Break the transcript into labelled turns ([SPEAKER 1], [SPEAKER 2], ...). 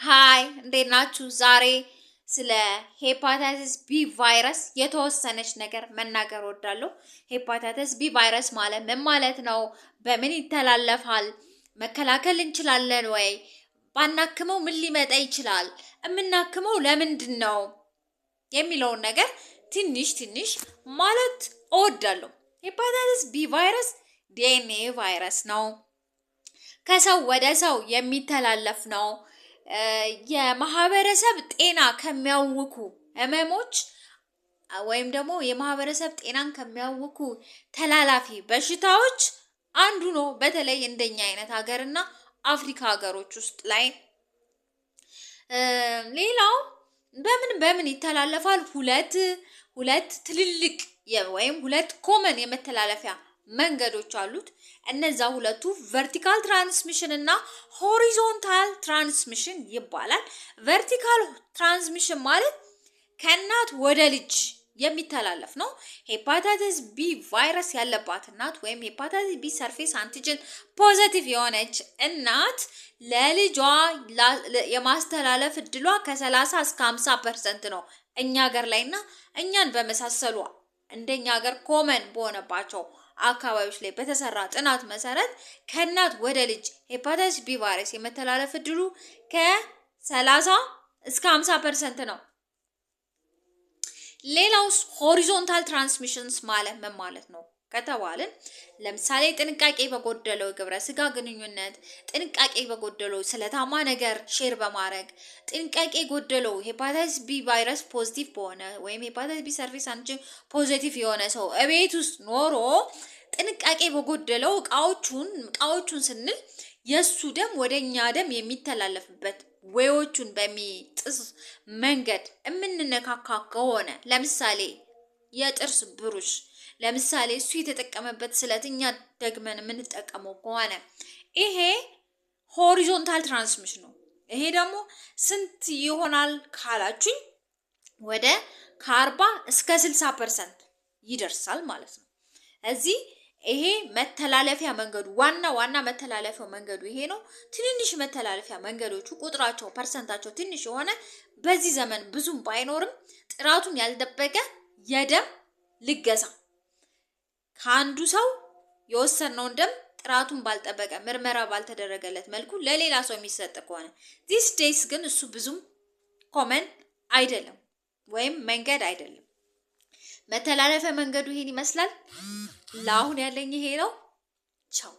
[SPEAKER 1] Hi፣ እንዴት ናችሁ? ዛሬ ስለ hepatitis B ቫይረስ የተወሰነች ነገር መናገር እወዳለሁ። Hepatitis B ቫይረስ ማለት ምን ማለት ነው? በምን ይተላለፋል? መከላከል እንችላለን ወይ? ባናክመው ምን ሊመጣ ይችላል? የምናክመው ለምንድን ነው? የሚለውን ነገር ትንሽ ትንሽ ማለት እወዳለሁ። Hepatitis B ቫይረስ DNA ቫይረስ ነው። ከሰው ወደ ሰው የሚተላለፍ ነው። የማህበረሰብ ጤና ከሚያውኩ ህመሞች ወይም ደግሞ የማህበረሰብ ጤናን ከሚያውኩ ተላላፊ በሽታዎች አንዱ ነው። በተለይ እንደኛ አይነት ሀገር እና አፍሪካ ሀገሮች ውስጥ ላይ። ሌላው በምን በምን ይተላለፋል? ሁለት ትልልቅ ወይም ሁለት common የመተላለፊያ መንገዶች አሉት። እነዛ ሁለቱ vertical transmission እና horizontal transmission ይባላል። Vertical transmission ማለት ከእናት ወደ ልጅ የሚተላለፍ ነው። Hepatitis B ቫይረስ ያለባት እናት ወይም hepatitis B surface antigen positive የሆነች እናት ለልጇ የማስተላለፍ እድሏ ከ30 እስከ 50% ነው እኛ ሀገር ላይ እና እኛን በመሳሰሉ እንደኛ ሀገር common በሆነባቸው አካባቢዎች ላይ በተሰራ ጥናት መሰረት ከእናት ወደ ልጅ hepatitis B ቫይረስ የመተላለፍ እድሉ ከ30 እስከ 50% ነው። ሌላው horizontal transmissions ማለት ምን ማለት ነው ከተባልን፣ ለምሳሌ ጥንቃቄ በጎደለው ግብረ ስጋ ግንኙነት፣ ጥንቃቄ በጎደለው ስለታማ ነገር share በማድረግ፣ ጥንቃቄ የጎደለው hepatitis B ቫይረስ positive በሆነ ወይም hepatitis B surface antigen positive የሆነ ሰው እቤት ውስጥ ኖሮ ጥንቃቄ በጎደለው እቃዎቹን ስንል የእሱ ደም ወደ እኛ ደም የሚተላለፍበት way ዎቹን በሚጥስ መንገድ የምንነካካ ከሆነ፣ ለምሳሌ የጥርስ ብሩሽ፣ ለምሳሌ እሱ የተጠቀመበት ስለት እኛ ደግመን የምንጠቀመው ከሆነ ይሄ horizontal transmission ነው። ይሄ ደግሞ ስንት ይሆናል ካላችሁኝ ወደ ከ40 እስከ 60% ይደርሳል ማለት ነው። እዚህ ይሄ መተላለፊያ መንገዱ፣ ዋና ዋና መተላለፊያው መንገዱ ይሄ ነው። ትንንሽ መተላለፊያ መንገዶቹ ቁጥራቸው percent ኣቸው ትንሽ የሆነ፣ በዚህ ዘመን ብዙም ባይኖርም፣ ጥራቱን ያልጠበቀ የደም ልገሳ፣ ከአንዱ ሰው የወሰድነውን ደም ጥራቱን ባልጠበቀ፣ ምርመራ ባልተደረገለት መልኩ ለሌላ ሰው የሚሰጥ ከሆነ፣ these days ግን እሱ ብዙም common አይደለም ወይም መንገድ አይደለም። መተላለፊያ መንገዱ ይሄን ይመስላል። ለአሁን ያለኝ ይሄ ነው። ቻው።